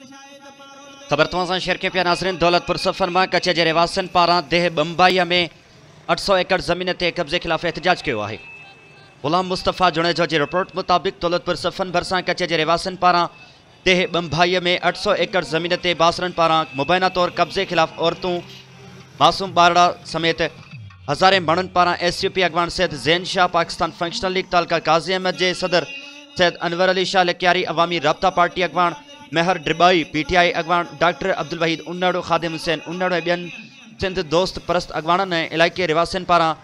خبر توهان سان شيئر ڪيون پيا ناظرين دولتپور صفن مان ڪچي جي رهواسين پاران ديهه ٻمبائيء ۾ 800 ايڪڙ زمين تي قبضي خلاف احتجاج ڪيو آهي. غلام مصطفيٰ جوڻيجو جي رپورٽ مطابق دولتپور صفن ڀرسان ڪچي جي رهواسين پاران ديهه ٻمڀائيء ۾ 800 ايڪڙ زمين تي بااثرن پاران مبينا طور قبضي خلاف عورتون، معصوم ٻارڙا سميت هزارين ماڻهن پاران ايس يو پي اڳواڻ سيد زين شاهه، پاڪستان فنڪشنل ليگ تعلقه قاضي احمد جي صدر سيد انور علي شاهه لڪياري، عوامي رابطا پارٽي اڳواڻ مهر ڊٻائي، پي ٽي آء اڳواڻ ڊاڪٽر عبدالوحيد انڙ، خادم حسين انڙ ۽ ٻين سنڌ دوست پرست اڳواڻن ۽ علائقي رهواسين پاران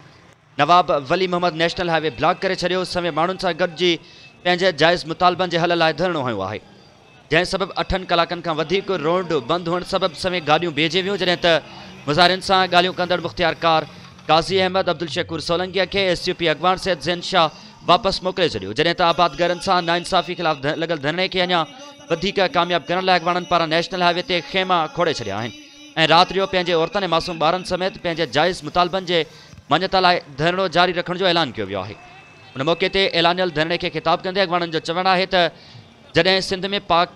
Nawab Wali Muhammad national highway block ڪري ڇڏيو، سوين ماڻهن سان گڏجي پنهنجي جائز مطالبن جي حل لاء ڌرڻو هنيو آهي، جنهن سبب اٺن ڪلاڪن کان وڌيڪ روڊ بند هئڻ سبب سوين گاڏيون بيهجي ويون، جڏهن ته مظاهرين سان ڳالهيون ڪندڙ مختيارڪار قاضي احمد عبدالشڪور سولنگيء کي ايس يو پي اڳواڻ سيد زين شاهه واپس موڪلي ڇڏيو، جڏهن ته آبادگارن سان ناانصافي خلاف لڳل ڌرڻي کي اڃا وڌيڪ ڪامياب ڪرڻ لاء اڳواڻن پاران نيشنل هاء وي تي خيما کوڙي ڇڏيا آهن ۽ رات جو پنهنجي عورتن ۽ معصوم ٻارن سميت پنهنجي جائز مطالبن جي مڃتا لاء ڌرڻو جاري رکڻ جو اعلان ڪيو ويو آهي. ان موقعي تي اعلانيل ڌرڻي کي خطاب ڪندي اڳواڻن جو چوڻ آهي ته جڏهن سنڌ ۾ پاڪ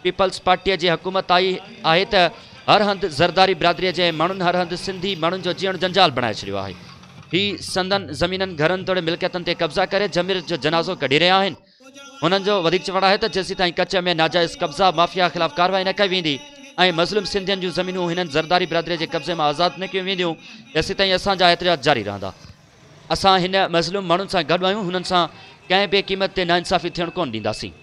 پيپلز پارٽيء جي حڪومت آئي آهي ته هر هنڌ زرداري برادريء جي ماڻهن هر هنڌ سنڌي ماڻهن جو جيئڻ جنجال بڻائي ڇڏيو آهي. هي سندن زمينن، گهرن توڙي ملڪيتن تي قبضا ڪري جمير جو جنازو ڪڍي رهيا آهن. هنن جو وڌيڪ چوڻ آهي ته جيسيتائين ڪچ ۾ ناجائز قبضا مافيا خلاف ڪارروائي نه ڪئي ويندي ۽ مظلوم سنڌين جون زمينون هنن زرداري برادري جي قبضي مان آزاد نه ڪيون وينديون تيسيتائين اسان جا احتجاج جاري رهندا. اسان هن مظلوم ماڻهن سان گڏ آهيون هنن سان ڪنهن به قيمت تي ناانصافي ٿيڻ ڪونه ڏينداسين.